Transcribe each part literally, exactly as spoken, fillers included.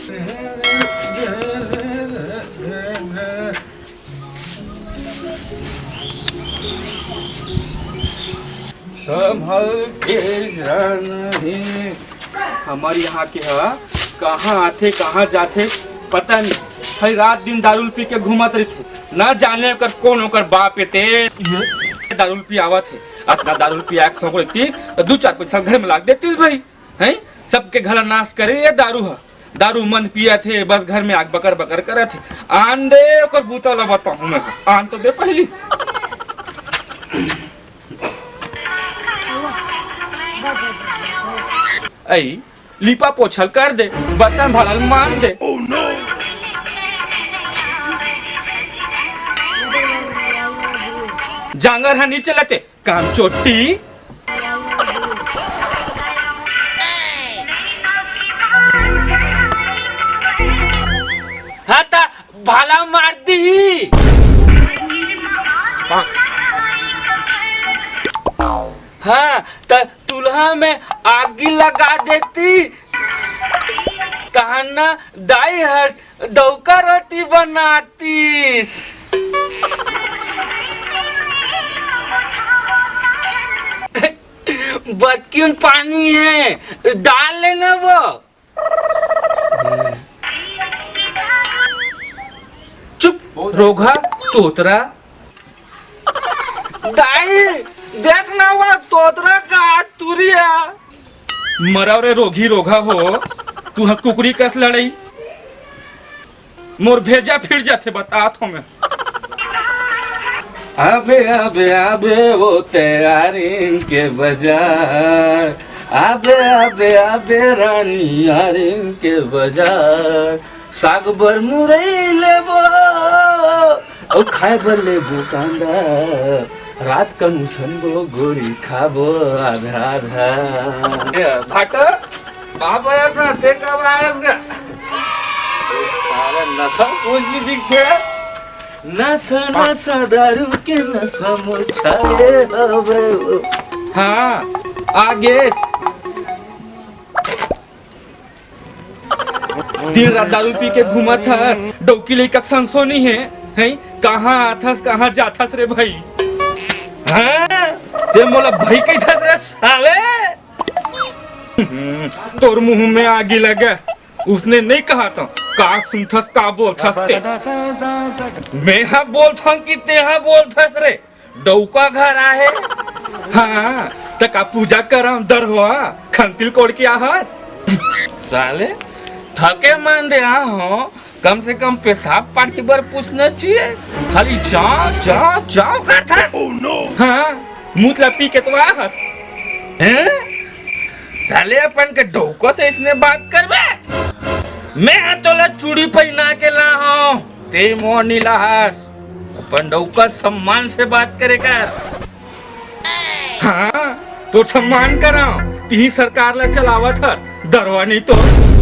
संभल के जानही। हमर यहाँ के ह, कहाँ आथे, कहाँ जाथे, पता नहीं। हई रात दिन दारू पी के घूमत रहिथे, ना जाने ओकर कौन ओकर बाप ए ते। ये दारू पी आवत हे, अतना दारू पी आके सौंक लेती, तो दू चार पैसा घर में लाग देती भाई। हैं, सबके घर नाश करे ये दारू ह। दारू मन पियत हे, बस घर में आग बकर बकर करत हे। आन दे ओकर बूता ला बताहूँ मैं, आन तो दे पहली। अई, लीपा पोछल कर दे, बर्तन भरल मान दे। जांगर ह नी चलते, काम चोटी। हाँ, त भाला मार दी। हाँ, त तुलहा में आगी लगा देती। तहन ना दाई हर डौका रोटी बनातीस। बतकिन पानी है, डाल लेना वो। चुप, रोगहा तोतरा। दाई, देख ना वो तोतरा का तुरिया। मरव रे रोगी रोगहा हो, तू ह कुकरी कस लड़ई। मोर भेजा फिर जाथे, बतात हो मैं। आबे, आबे, आबे, वो तैयारिन के बाजार। आबे, आबे, आबे, रानी यारिन के बाजार। साग बर मुरई लेबो, अउ खाए बर लेबो कांदा। रात का मुसनबो गोरी खाबो आधा आधा। ए, भाटर, बाप आया था, ते कब आया था? सारा नशा कुछ भी दिखते हैं। नशा, नशा दारू के नशा मोर छाए हवे। हाँ, आगे। दिन रात दारू पी के घूमत हस, डौकी लइका के संसो नहीं है, हैं? कहाँ आथस, कहाँ जाथस रे भाई? हाँ? ते मोला भाई कहिथस रे साले? हम्म, तोर मुंह में आगी लगे, उसने नहीं कहा था, का सुनथस, का बोलथस ते? मैं हा बोलथन कि ते हा बोलथस रे? डौका घर आहे। हाँ, त का पूजा करम दरवा, खंतिल कोड़ के आहस। साले, थके मान दे आ हो, कम से कम पेशाब पानी बर पूछना चाहिए। खाली चाव, चाव, चाव करथस। Oh no! हाँ, मूत ला पी के तो आहस। हैं? साले अपन के डौको से इसने बात करबे? मैं हा तोला चूड़ी पहना के ला हूँ, ते मोर नी लाहस। अपन डौका सम्मान से बात करे कर। हाँ, तोर सम्मान कराओ, तिही सरकार ला चलावत हस। दरवा नहीं तो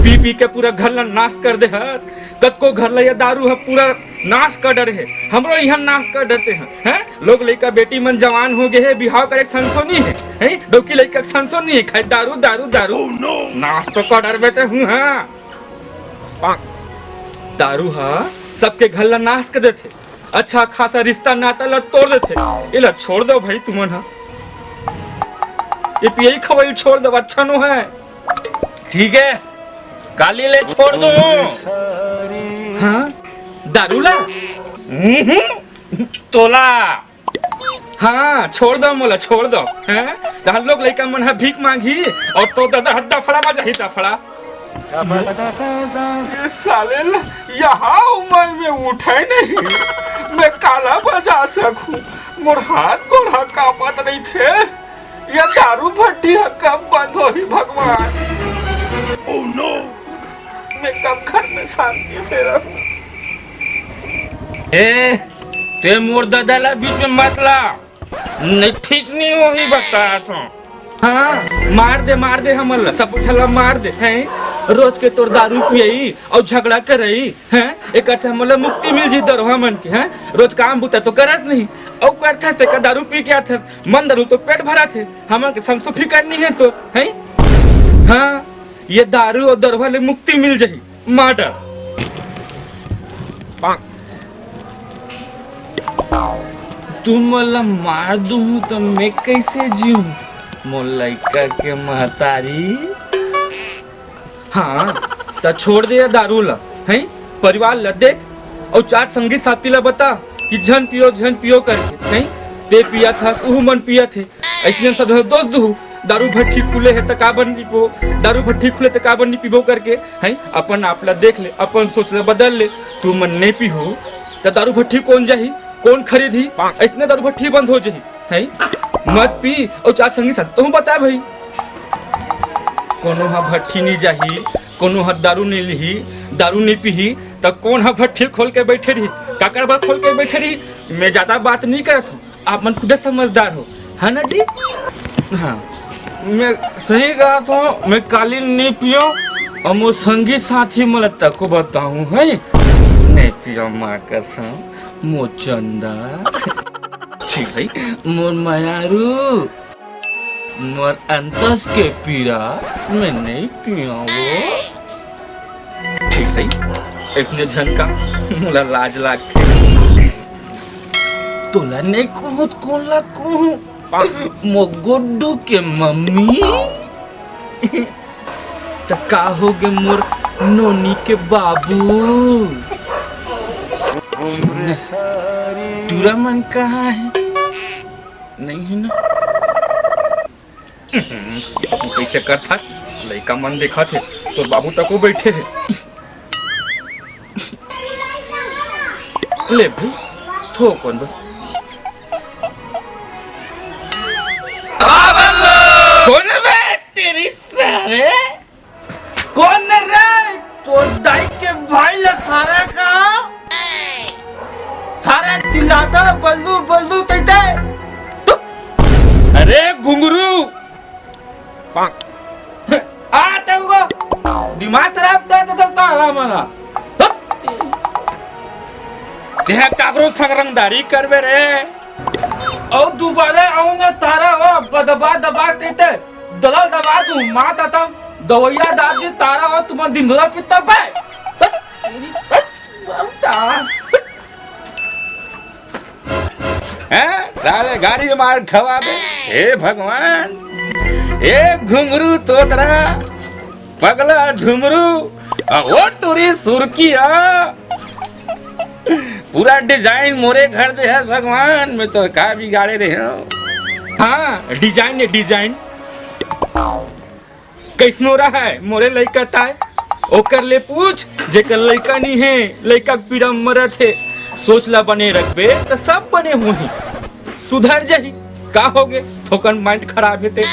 पी पी के पूरा घर ला नाश कर दे हस। कतको घर ला ये दारू ह पूरा नाश कर डरे हे, हमरो इहाँ नाश कर डरते हैं, हैं? लोग लइका बेटी मन जवान हो गए हे, बिहाव करे के संसो नहीं है, हैं? डौकी लइका के संसो नहीं है, खाली दारू, दारू, दारू। Oh no! नाश तो कर डरबे ते हूँ, हाँ। दारू ह सबके घर ला नाश कर देथे। अच्छा खासा रिश्ता नाता ला तोड़ देथे। एला छोड़ दो भाई तुमन ह। ये पियई खवई छोड़ दो, अच्छा नो है। ठीक है, काली ले छोड़ दो। हाँ, दारू ला? हम्म, तोला। हाँ, छोड़ दो मोला, छोड़ दो। हैं? तहां लोग लइका मन ह भीख मांगही और तो दादा हद्दा फड़ा बजाही ता फड़ा। ये साले ल-, यहाँ उम्र में उठे नहीं, मैं काला बजा सकूं, मोर हाथ गोड़ ह कांपत रहिथे। ये दारू भट्टी ह कब बंद होही भगवान? Oh no! मैं कब घर में शांति से रहूं? ए, ते मोर दादा ला बीच में मत ला। नहीं, ठीक नहीं होही, बतात हूँ। हाँ, मार दे, मार दे हमन ला, सब कुछ ला मार दे, हैं? रोज के तोर दारू पियई अउ झगड़ा करई, हैं? एकर से हमन ला मुक्ति मिल जी दरोहा मन के, हैं? रोज काम बुता तो करस नहीं, अउ करथस ते का दारू पी के आथस, मन दारू तो पेट भराथे, हमन के संसो फिकर नहीं है तोर, हैं? हाँ, ये दारू अउ दरोहा ले मुक्ति मिल जही। मार डार। तुम मोला मार दूहू त मैं कैसे जीऊँ? मोर लइका के महतारी। हाँ, त छोड़ दे ये दारू ला, हैं? परिवार ला देख, अउ चार संगी साथी ला बता कि झन पियो, झन पियो करके, हैं? ते पियत हस, उहू मन पियत हे, अइसने सब झन दोष दुहू, दारू भट्ठी खुले हे त काबर नी पीबो, दारू भट्ठी खुले त काबर नी पीबो करके, हैं? अपन आप ला देख ले, अपन सोच ला बदल ले। तू मन नइ पीहू त दारू भट्ठी कोन जाही, कोन खरीदही? अइसने दारू भट्ठी बंद हो जाही, हैं? मत पी अउ चार संगी साथी तहूँ बता भाई। कोनो ह भट्ठी नी जाही, कोनो ह दारू नी लिही, दारू नी पीही, त कोन ह भट्ठी खोल के बैठे रही? काकर बर खोल के बैठे रही? मैं ज्यादा बात नी करत हूँ, आप मन खुदे समझदार हो, है ना जी? हाँ, मैं सही कहत हूँ, मैं काली नी पियो अउ मोर संगी साथी मन तको बताहूँ, है? नी पियो माँ कसम, मोर चंदा। ठीक भाई, मोर मयारू। मोर अंतस के पीरा मैं नइ पियांव वो। ठीक हे, अइसने झन का मोला लाज लागथे। तोला नइ कहूँ त कोन ला कहूँ? मोर गुड्डू के मम्मी। त का होगे मोर नोनी के बाबू? टूरा मन कहाँ हे? नइ हे ना? तू कइसे करथस? लइका मन देखत हे, तोर बाबू तको बइठे हे। ले भाई, थोकन बस। कोन बे तेरी सारे? कोन रे? तोर दाई के भाई ला सारा का? सारा चिल्लाता बल्लू बल्लू तैते। अरे घुंगरू। आ तंगो। दिमाग खराब कर देता साला मना। तेहा काकरो संग रंगदारी करबे रे। अउ दुबारे आऊंगा तारा हो, दबा दबा देते, दलाल दबा दूं, माँ ततम, दवैया दादी तारा हो, तुम दिन धुरा पिता पे। तेरी, ममता। हैं? साले गाड़ी मार खवाबे। हे भगवान, हे घुंगरू तोतरा, पगला झुमरू, आ ओ टूरी सुरकिया। पूरा design मोरे घर दे हे भगवान, मैं तो का बिगाड़े रहे हूँ। हाँ, design हे design। कइसनो रहय मोरे लइका ताय, ओकर ले पूछ, जेकर लइका नी हे, लइका के पीड़ा म मरत हे। सोच ला बने रखबे त सब बने होही, सुधर जाही। का होगे, थोकन mind खराब हे ते।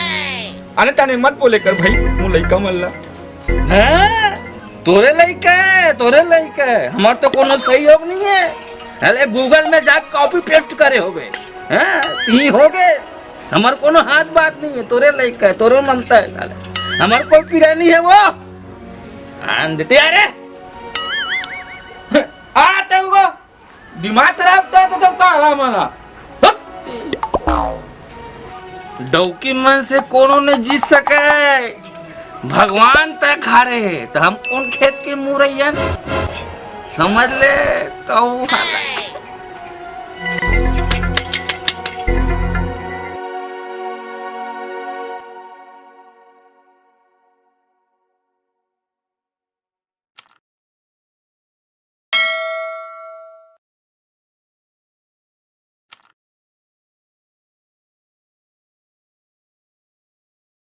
आने ताने मत बोले कर भाई, मोर लइका मन ला। हाँ, तोरे लइका हे, तोरे लइका हे, हमर तो कोनो सहयोग नइ हे। अरे Google में जा copy paste करे होबे। हाँ, ती होगे। हमर कोनो हाथ बात नइ हे, तोरे लइका हे, तोरो ममता हे साले। हमर कोई पीड़ा नइ हे वो। आन देते अरे। आ तंगो। दिमाग खराब कर देता साला मना। डौकी मन से कोनो नइ जीत सके। भगवान तक हारे हे, त हम कोन खेत के मुरैयन? समझ ले, तो